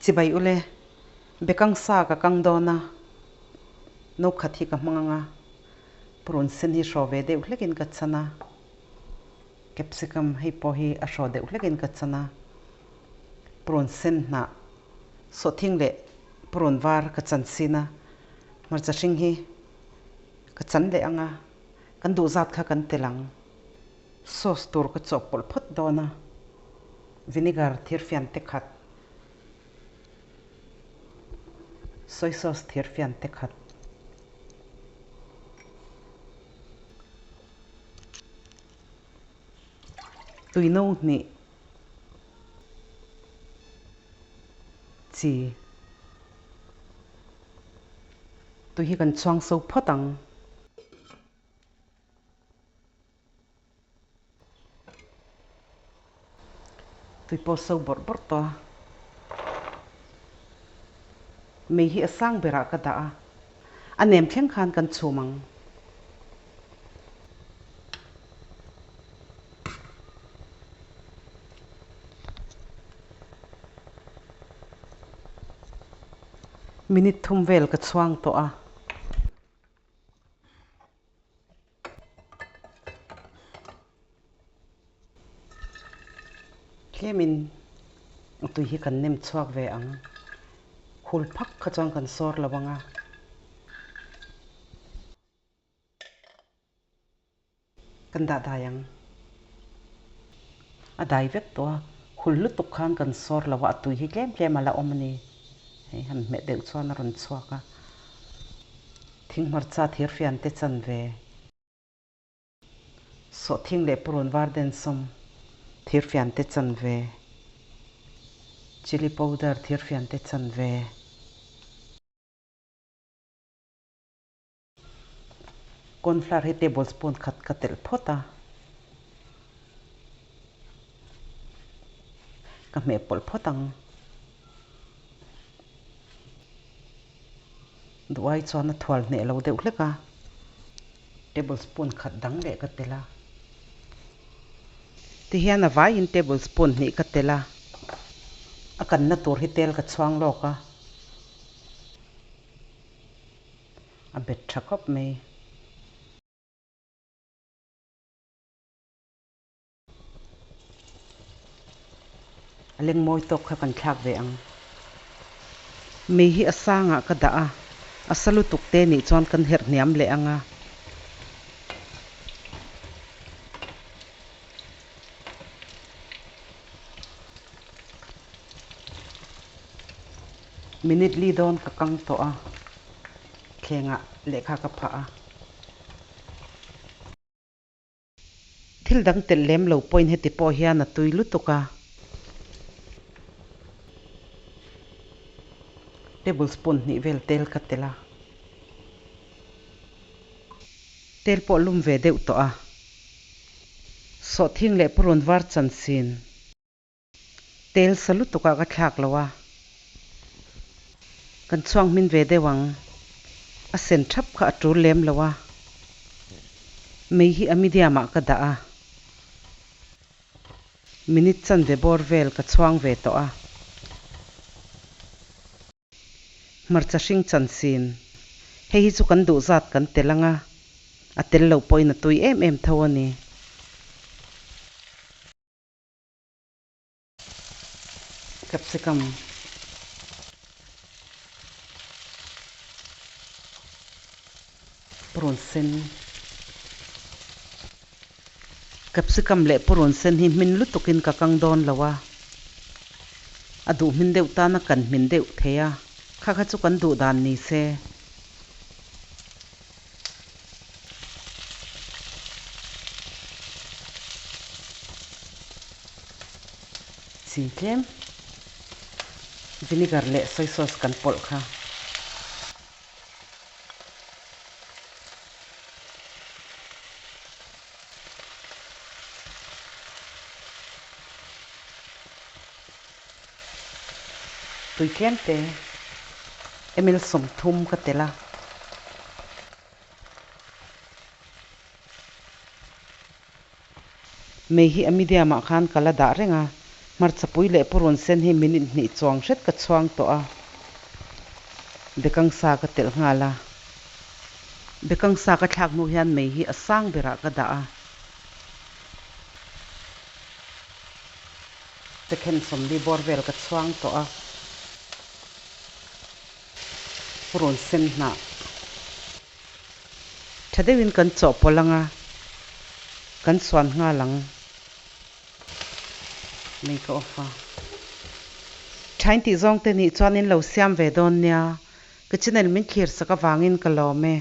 Chibai ule, bekang sa ka kang dawn a, no khat hi ka hmang ang a, purun sen hi hraw ve deuh hlekin ka chan a, capsicum hei pawh hi a hraw deuh hlekin ka chan a, purun sen hnah sawhthing leh purun var ka chan sin a, hmarcha hring hi ka chan leh ang a, kan duh zat kha kan tel ang. Sauce tur ka chawhpawlh phawt dawn a, vinegar thirfian te khat, soy sauce thirfian te khat, tui no hnih chi, tui hi kan chhuang so phawt ang. Tui pawh so bawrh bawrh tawh a. Mei hi a sang berah ka dah a, a nem thleng khan kan chhum ang. Minute thum vel ka chhuang tawh a. Tlemin tui hi kan nem chhuak ve ang. Hul phak kha chuan kan sawr lo ang a. Kan dah dai ang. A dai vek tawh a, hul lutuk khan kan sawr lo a, a tui hi tlem tlem a la awm a ni. Hei han hmeh deuh chuan a rawn chhuak a. Thinghmarcha thirfian te chan ve. Sawhthing leh purun var densawm thirfian te chan ve. Chilli powder thirfian te chan ve. Cornflour hi tablespoon khat ka telh phawt a, ka hmeh pawlh phawt ang. Duh ai chuan a thual hneh lo deuh hlek a, tablespoon khat dang leh ka telh a. Tihian a vaiin tablespoon hnih ka telh a, a kanna tur hi tel ka chhuang lawk a. A bet tha khawp mai. A leng mawi tawk kha kan thlak ve ang. Mei hi a sangah ka dah a, a sa lutuk te nih chuan kan herh hniam leh ang a. Minute li dawn ka kang tawh a, thlengah lehkha ka phah a. Thil dang telh lem lo pawhin heti pawh hian a tui lutuk a. Tablespoon hnih vel tel ka telh a. Tel pawh lum ve deuh tawh a. Sawhthing leh purun var chansin. Tel sa lutuk ah ka thlak lo a, kan chhuang hmin ve deuh ang. A sen thap kha a tul lem lo a, mei hi a medium ah ka dah a, minute chanve bawr vel ka chhuang ve tawh a. Hmarcha hring chansin, hei hi chu kan duh zat kan tel ang a, a tel loh pawhin a tui em em tho a ni. Capsicum Purun sen Capsicum leh purun sen hi hmin lutukin ka kang dawn lo a, a duh hmin deuh tana kan hmin deuh thei a, kha kha chu kan duh dan ni se. Chi tlem vinegar leh soy sauce kan pawlh kha. Tui tlem te ml 30 ka tel a. Mei hi a medium ah khan ka la dah reng a, Hmarchapui leh purun sen hi minute hnih chuang hret ka chhuang tawh a, bekang sa ka telh nghal a. Bekang sa ka thlak hnu hian mei hi a sang berah ka dah a. Second sawmli bawr vel ka chhuang tawh a, purun sen hnah tha deuhin kan chawhpawlh ang a, kan suan nghal ang. Mei ka off a. Thain tih zawng te nih chuan in lo siam ve dawn nia. Ka channel min thlir sak avangin ka lawm e.